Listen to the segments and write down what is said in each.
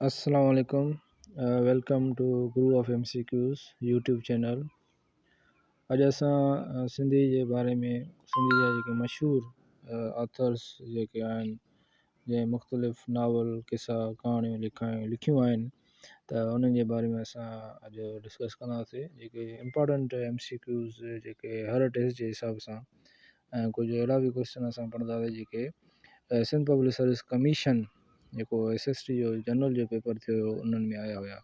السلام عليڪم welcome to guru of M C Qs YouTube channel اڄ اسان سنڌي جي باري ۾ سنڌي جا جيڪي مشهور آٿرس جيڪي آهن جنهن مختلف ناول قصا ڪهاڻيون لکايون لکيون آهن ته انهن جي باري ۾ اسان اڄ ڊسڪس ڪنداسين جيڪي امپارٽنٽ ايم سي ڪيوز جيڪي هر ٽيسٽ جي حساب سان ۽ ڪجهه اهڙا به ڪوشچن اسان پڙهنداسين جيڪي سنڌ پبلڪ سروس ڪميشن جيڪو ايس ايس ٽي جو جنرل جو پيپر ٿيو هيو انهن ۾ آيا هيا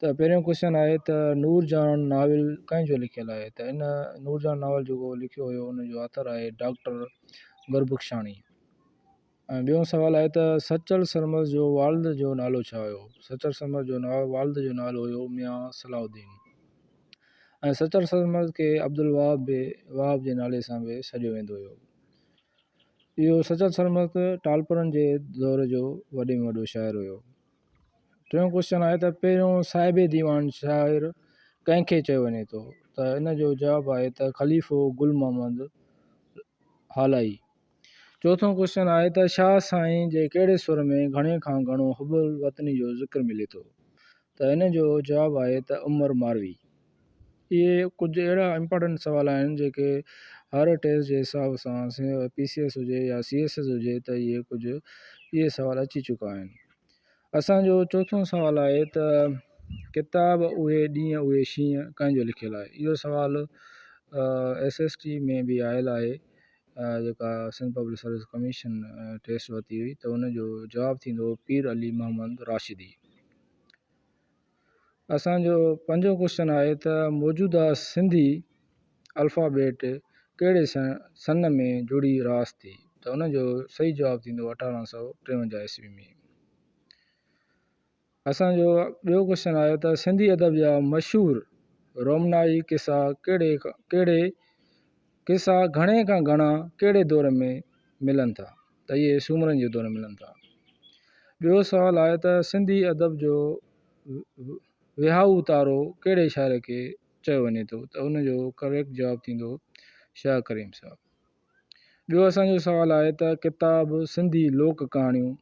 ته پهريون ڪوشچن آهي ته نور جهان ناول ڪنهن جو لکيل آهي ته ان نور جهان ناول جيڪو لکيو هيو ان جو آٿر آهي ڊاڪٽر گربخشاڻي ۽ ٻيو سوال آهي ته سچل سرمست جو والد جو نالو ڇا هيو سچل سرمست جو والد جو نالو هيو ميان صلاح الدين ۽ سچل سرمست کي عبدالوهاب به وهاب جي نالي سان به سڏيو ويندو هيو. اهو سچل سرمست ٽالپرن جي دور جو وڏي ۾ وڏو شاعر هيو. ٽيون ڪوشچن آهي ته پهريون صاحب ديوان شاعر ڪنهن کي چيو وڃي ٿو ته ان جو جواب آهي ته خليفو گل محمد هالائي. چوٿون ڪوشچن آهي ته شاهه سائين جي ڪهڙي سر ۾ گهڻي کان گهڻو حب الوطني جو ذڪر ملي ٿو ته ان جو جواب آهي ته عمر ماروي. اهي ڪجهه اهڙا امپارٽنٽ سوال آهن جيڪي هر ٽيسٽ جي حساب سان پي سي ايس هجي يا سي ايس ايس هجي ته اهي ڪجهه اهي سوال اچي چڪا آهن. اسان جو چوٿون سوال آهي ته ڪتاب اهي ڏينهن اهي شينهن ڪنهن جو لکيل آهي؟ اهو سوال ايس ايس ٽي ۾ به آيل آهي جيڪا Sindh public service commission test ورتي هئي ته ان جو جواب ٿيندو پير علي محمد راشدي. اسان جو پنجون ڪوشچن آهي ته موجوده سنڌي الفابيٽ ڪهڙي سن ۾ جڙي راس ٿي ته ان جو صحيح جواب ٿيندو 1853 عيسوي ۾. اسان جو ٻيو ڪوشچن آهي ته سنڌي ادب جا مشهور رومنائي قصا ڪهڙي ڪهڙي قصا گهڻي کان گهڻا ڪهڙي دور ۾ ملن ٿا ته اهي سومرن جي دور ۾ ملن ٿا. ٻيو سوال آهي ته سنڌي ادب جو وهائو تارو ڪهڙي شاعر کي چيو وڃي ٿو ته ان جو ڪريڪٽ جواب ٿيندو شاهه ڪريم صاحب. ٻيو اسان جو سوال آهي ته ڪتاب سنڌي لوڪ ڪهاڻيون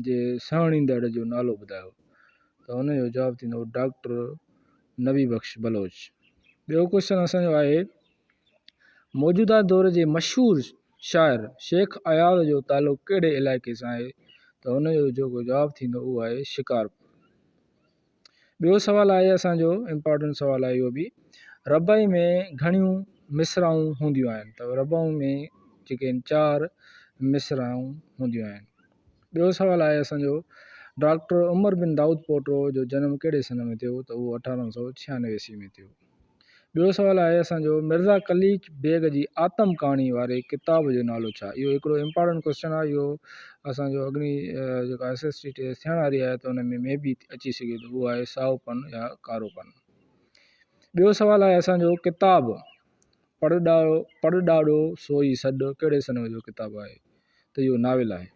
جي سهڻيندڙ جو نالو ٻڌايو ته ان جو جواب ٿيندو ڊاڪٽر نبي بخش بلوچ. ٻيو ڪوشچن اسان جو آهي موجوده دور جي مشهور شاعر شيخ اياز جو تعلق ڪهڙي علائقي سان آهي ته ان جو جيڪو جواب ٿيندو اهو آهي شڪارپور. ٻيو سوال آهي اسان جو امپارٽنٽ سوال آهي اهو به ربعي ۾ گهڻيون مصرعون هونديون آهن ته ربعون ۾ جيڪي آهن چار مصرعون هونديون آهن ٻيو سوال آهي اسان جو ڊاڪٽر عمر بن دائود پوٽو جو جنم ڪهڙي سن ۾ ٿيو ته اهو 1896 عيسوي ۾ ٿيو ٻيو سوال آهي اسان جو مرزا قليچ بيگ جي آتم ڪهاڻي واري ڪتاب جو نالو ڇا؟ اهو هڪڙو امپارٽنٽ ڪوشچن آهي اهو اسان جو اڳڻي جيڪا ايس ايس ٽي ٽيسٽ ٿيڻ واري آهي ته ان ۾ مي بي اچي سگهي ٿو اهو آهي سائو پن يا ڪارو پن. ٻيو سوال آهي اسان جو ڪتاب پڙڏاڏو پڙڏاڏو سوئي سڏ ڪهڙي سن جو ڪتاب آهي ته اهو ناول آهي.